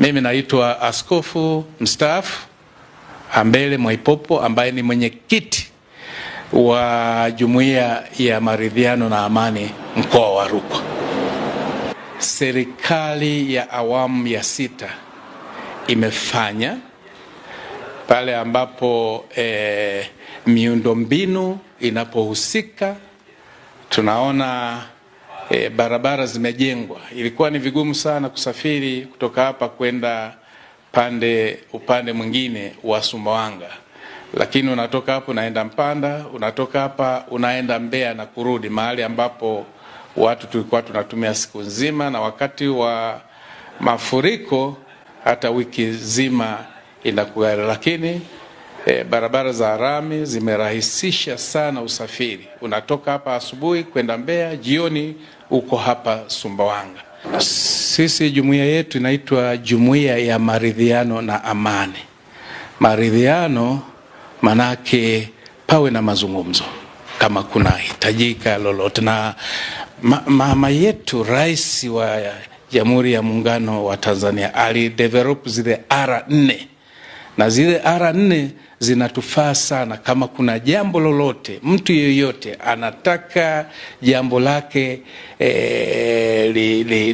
Mimi naitwa Askofu Mstaafu Ambele Mwaipopo ambaye ni mwenyekiti wa Jumuiya ya Maridhiano na Amani mkoa wa Rukwa. Serikali ya awamu ya 6 imefanya pale ambapo miundombinu inapohusika, tunaona barabara zimejengwa. Ilikuwa ni vigumu sana kusafiri kutoka hapa kwenda upande mwingine wa Sumbawanga, lakini unatoka hapo unaenda Mpanda, unatoka hapa unaenda Mbeya na kurudi, mahali ambapo watu tulikuwa tunatumia siku nzima, na wakati wa mafuriko hata wiki nzima inakuwa. Lakini barabara za rami zimerahisisha sana usafiri. Unatoka hapa asubuhi kwenda Mbeya, jioni uko hapa Sumbawanga. Sisi jumuiya yetu inaitwa Jumuiya ya Maridhiano na Amani. Maridhiano manake pawe na mazungumzo kama kuna hitajika lolote. Na mama yetu Rais wa Jamhuri ya Muungano wa Tanzania alidevelop zile R4, na zile R4 zinatufaa sana. Kama kuna jambo lolote, mtu yeyote anataka jambo lake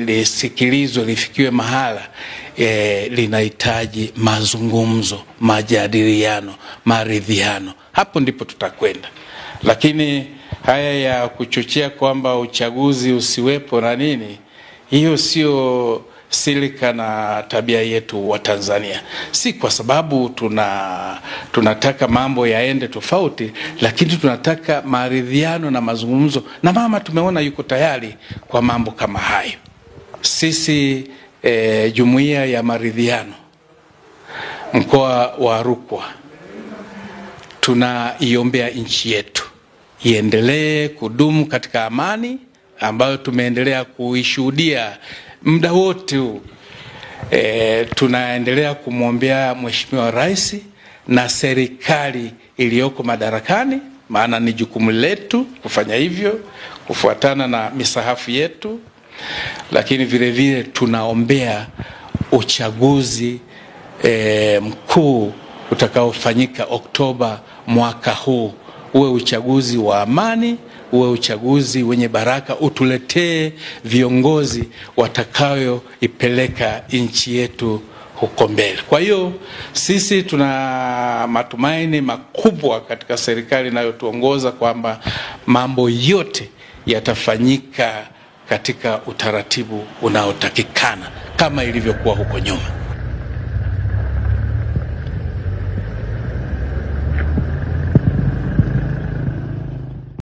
lisikilizwe, lifikiwe mahala, linahitaji mazungumzo, majadiliano, maridhiano. Hapo ndipo tutakwenda. Lakini haya ya kuchochea kwamba uchaguzi usiwepo na nini, hiyo sio silika na tabia yetu wa Tanzania. Si kwa sababu tunataka mambo yaende tofauti, lakini tunataka maridhiano na mazungumzo, na mama tumeona yuko tayari kwa mambo kama hayo. Sisi Jumuiya ya Maridhiano mkoa wa Rukwa tunaiombea nchi yetu iendelee kudumu katika amani ambayo tumeendelea kuishuhudia muda wote huu. Tunaendelea kumwombea Mheshimiwa Rais na serikali iliyoko madarakani, maana ni jukumu letu kufanya hivyo kufuatana na misahafu yetu. Lakini vile vile tunaombea uchaguzi mkuu utakaofanyika Oktoba mwaka huu uwe uchaguzi wa amani, uwe uchaguzi wenye baraka, utuletee viongozi watakayoipeleka nchi yetu huko mbele. Kwa hiyo sisi tuna matumaini makubwa katika serikali inayotuongoza kwamba mambo yote yatafanyika katika utaratibu unaotakikana kama ilivyokuwa huko nyuma.